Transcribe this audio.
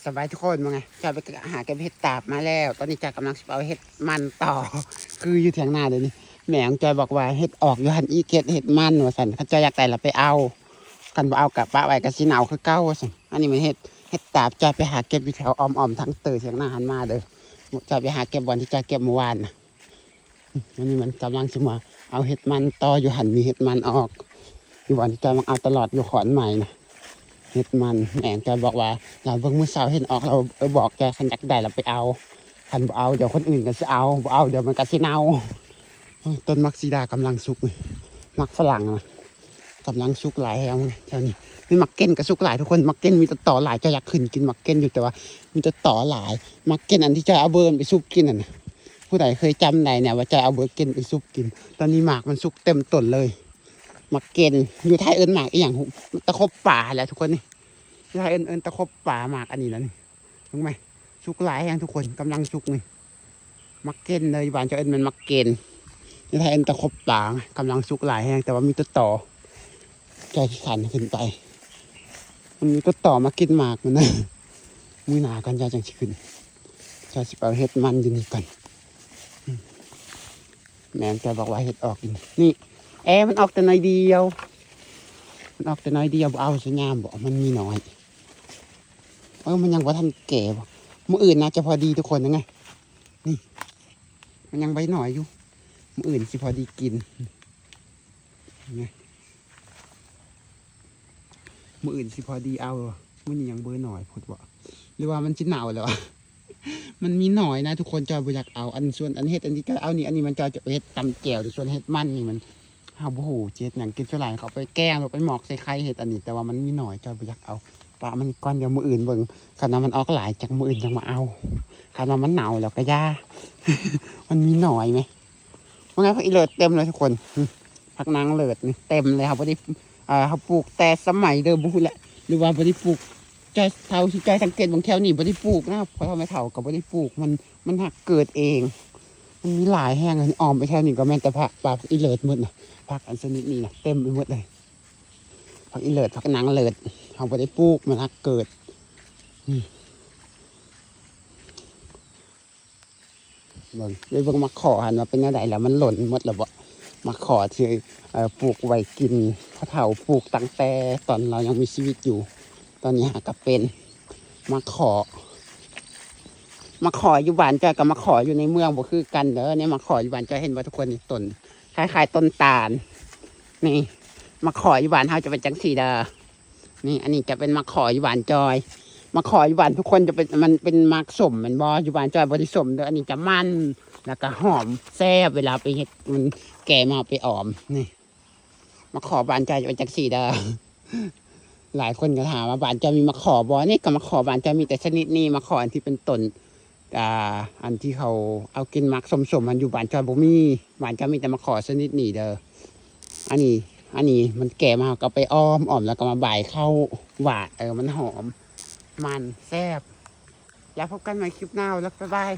ສະບາຍທຸກຄົນ ວ່າໄງ? ຈອຍໄປຫາເກັບເຫັດຕາບມາແລ້ວ ຕອນນີ້ຈອຍກຳລັງຊິໄປເອົາເຫັດມັນຕໍ່ ຄືຢູ່ຖຽງນາເດນີ້ ແມ່ຂອງຈອຍບອກວ່າເຫັດອອກຢູ່ຫັ້ນອີກ ເຫັດ ເຫັດມັນວ່າຊັ້ນ ຄັນເຈົ້າຢາກໄດ້ລະໄປເອົາ ຄັນບໍ່ເອົາກະປະໄວ້ກະຊິເນົ່າຄືເກົ່າວ່າຊັ້ນ. ອັນນີ້ແມ່ນເຫັດ ເຫັດຕາບ ຈອຍໄປຫາເກັບຢູ່ແຖວອ້ອມໆທາງເຕີຖຽງນາຫັ້ນມາເດີ ຈອຍໄປຫາເກັບບ່ອນທີ່ຈອຍເກັບມື້ວານນະ. ອັນນີ້ມັນກຳລັງຊິມາເອົາເຫັດມັນຕໍ່ ຢູ່ຫັ້ນມີເຫັດມັນອອກ ຢູ່ບ່ອນທີ່ຈອຍມັກເອົາຕະຫຼອດ ຢູ່ຂອນໃໝ່ນະ ເຫັດມັນ. ແມ່ຂອງຈອຍບອກວ່າ ລາວເບິ່ງມື້ເຊົ້າເຫັນອອກ ລາວບອກຈອຍ ຄັນຢາກໄດ້ລະໄປເອົາ ຄັນບໍ່ເອົາດຽວຄົນອື່ນກະຊິເອົາ ບໍ່ເອົາດຽວມັນກະຊິເນົ່າ. ໂອ້ຍ ຕົ້ນໝາກສີດາກຳລັງສຸກນີ້ ໝາກຝຣັ່ງນະ ກຳລັງສຸກຫຼາຍແຮງແຖວນີ້. ມີໝາກເກັນກະສຸກຫຼາຍທຸກຄົນ ໝາກເກັນມີແຕ່ຕໍຫຼາຍ ຈອຍຢາກຂຶ້ນກິນໝາກເກັນຢູ່ ແຕ່ວ່າມີແຕ່ຕໍຫຼາຍ. ໝາກເກັນອັນທີ່ຈອຍເອົາເບີນໄປຊຸບກິນຫັ້ນນະ ຜູ້ໃດເຄີຍຈຳໄດ້ແດ່ວ່າຈອຍເອົາເບີເກັນໄປຊຸບກິນ? ຕອນນີ້ໝາກມັນສຸກເຕັມຕົ້ນເລີຍ ໝາກເກັນ. ຢູ່ໄທເອີ້ນໝາກອີ່ຫຍັງ? ຕະຂົບປາແຫຼະທຸກຄົນນີ້ ຢູ່ໄທເອີ້ນ ເອີ້ນຕະຂົບປາ ໝາກອັນນີ້ນະນີ້ ເບິ່ງໄໝ? ສຸກຫຼາຍແຮງທຸກຄົນ ກຳລັງສຸກນີ້ ໝາກເກັນເດີ ຢູ່ບ້ານຈອຍເອີ້ນແມ່ນໝາກເກັນ ຢູ່ໄທເອີ້ນຕະຂົບປາ ກຳລັງສຸກຫຼາຍແຮງ ແຕ່ວ່າມີແຕ່ຕໍ ຈອຍຂີ້ຄັນຂຶ້ນໄປ ມັນມີແຕ່ຕໍມາກິນໝາກມັນນະ. ມື້ໜ້າກ່ອນຈອຍຈັ່ງຊິຂຶ້ນ ຈອຍຊິໄປເອົາເຫັດມັນຢູ່ນີ້ກ່ອນ. ແມ່ນ ຈອຍບອກວ່າເຫັດອອກຢູ່ນີ້ ແອ ມັນອອກແຕ່ໜ້ອຍດຽວ ມັນອອກແຕ່ໜ້ອຍດຽວ ບໍ່ເອົາຊິງາມບໍ່ ມັນມີໜ້ອຍ. ເອີ ມັນຍັງບໍ່ທັນແກ່ບໍ່ ມື້ອື່ນໜ້າຈະພໍດີທຸກຄົນ ຍັງໄງ ນີ້ ມັນຍັງໃບໜ້ອຍຢູ່ ມື້ອື່ນຊິພໍດີກິນ ນີ້ ມື້ອື່ນຊິພໍດີເອົາ. ມື້ນີ້ຍັງເບີໜ້ອຍໂພດບໍ່ ຫຼືວ່າມັນຊິເນົ່າແລ້ວ ມັນມີໜ້ອຍນະທຸກຄົນ ຈອຍບໍ່ຢາກເອົາ. ອັນສ່ວນອັນເຫັດອັນທີ່ຈອຍເອົານີ້ ອັນນີ້ມັນຈອຍຈະໄປເຮັດຕຳແຈ່ວ ແຕ່ສ່ວນເຫັດມັນນີ້ມັນ ເຮົາບໍ່ຮູ້ຊິເຮັດຫຍັງກິນ ສ່ວນຫຼາຍເຂົາໄປແກງ ຫຼືໄປໝອກໃສ່ໄຂ່ເຫັດອັນນີ້ ແຕ່ວ່າມັນມີໜ້ອຍ ຈອຍບໍ່ຢາກເອົາ ປະມັນກ່ອນ ດຽວມື້ອື່ນເບິ່ງ ຄັນວ່າມັນອອກຫຼາຍຈັກມື້ອື່ນຈັ່ງມາເອົາ ຄັນວ່າມັນເນົ່າແລ້ວກະຢ່າ ມັນມີໜ້ອຍແມ. ວ່າໄງ ຜັກອີເລີດເຕັມເລີຍທຸກຄົນ ຜັກນາງເລີດນີ້ເຕັມເລີຍ ເຮົາບໍ່ໄດ້ ເອີ ເຮົາປູກແຕ່ສະໄໝເດີ ບໍ່ຮູ້ແຫຼະ ຫຼືວ່າບໍ່ໄດ້ປູກ ຈອຍ ເທົ່າທີ່ຈອຍສັງເກດເບິ່ງແຖວນີ້ບໍ່ໄດ້ປູກນະ ພໍ່ເຖົ້າແມ່ເຖົ້າກະບໍ່ໄດ້ປູກ ມັນ ມັນຫາກເກີດເອງ. ມັນມີຫຼາຍແຮງ ອ້ອມໄປແຖວນີ້ກະແມ່ນແຕ່ຜັກ ຜັກອີເລີດໝົດນະ ຜັກອັນຊະນິດນີ້ນະ ເຕັມໄປໝົດເລີຍ ຜັກອີເລີດ ຜັກນາງເລີດ ເຮົາບໍ່ໄດ້ປູກ ມັນຫາກເກີດ. ນີ້ ເບິ່ງ ໄປເບິ່ງໝາກຂໍຫັ້ນວ່າເປັນແນວໃດແລ້ວ ມັນຫຼົ່ນໝົດແລ້ວບໍ່ ໝາກຂໍທີ່ ເອີ ປູກໄວ້ກິນ ພໍ່ເຖົ້າປູກຕັ້ງແຕ່ຕອນລາວຍັງມີຊີວິດຢູ່ ຕອນນີ້ຫາກະເປັນໝາກຂໍ. ໝາກຂໍຢູ່ບ້ານຈອຍກັບໝາກຂໍຢູ່ໃນເມືອງບໍ່ຄືກັນເດີ ນີ້ໝາກຂໍຢູ່ບ້ານຈອຍ ເຫັນບໍ່ທຸກຄົນ ນີ້ຕົ້ນຄ້າຍໆຕົ້ນຕານ ນີ້ ໝາກຂໍຢູ່ບ້ານເຮົາຈະເປັນຈັ່ງຊີ້ເດີ. ນີ້ ອັນນີ້ຈະເປັນໝາກຂໍຢູ່ບ້ານຈອຍ ໝາກຂໍຢູ່ບ້ານທຸກຄົນຈະເປັນ ມັນເປັນໝາກສົ້ມແມ່ນບໍ່ ຢູ່ບ້ານຈອຍບໍ່ໄດ້ສົ້ມເດີ ອັນນີ້ຈະມັນ ແລ້ວກະຫອມແຊບ ເວລາໄປເຮັດມັນແກ່ມາເອົາໄປອອມ. ນີ້ ໝາກຂໍບ້ານຈອຍຈະເປັນຈັ່ງຊີ້ເດີ ຫຼາຍຄົນກະຖາມວ່າບ້ານຈອຍມີໝາກຂໍບໍ່ ນີ້ກະໝາກຂໍບ້ານຈອຍມີແຕ່ຊະນິດນີ້ ໝາກຂໍອັນທີ່ເປັນຕົ້ນ ອ່າ ອັນທີ່ເຂົາເອົາກິນໝາກສົ້ມໆຫັ້ນ ຢູ່ບ້ານຈອຍບໍ່ມີ ບ້ານຈອຍມີແຕ່ໝາກຂໍຊະນິດນີ້ເດີ. ອັນນີ້ ອັນນີ້ມັນແກ່ມາ ເຮົາກະໄປອ້ອມ ອ້ອມແລ້ວກະມາບາຍເຂົ້າຫວານ ເອີ ມັນຫອມ ມັນແຊບ. ແລ້ວພົບກັນໃໝ່ຄລິບໜ້າ ແລ້ວບາຍບາຍ.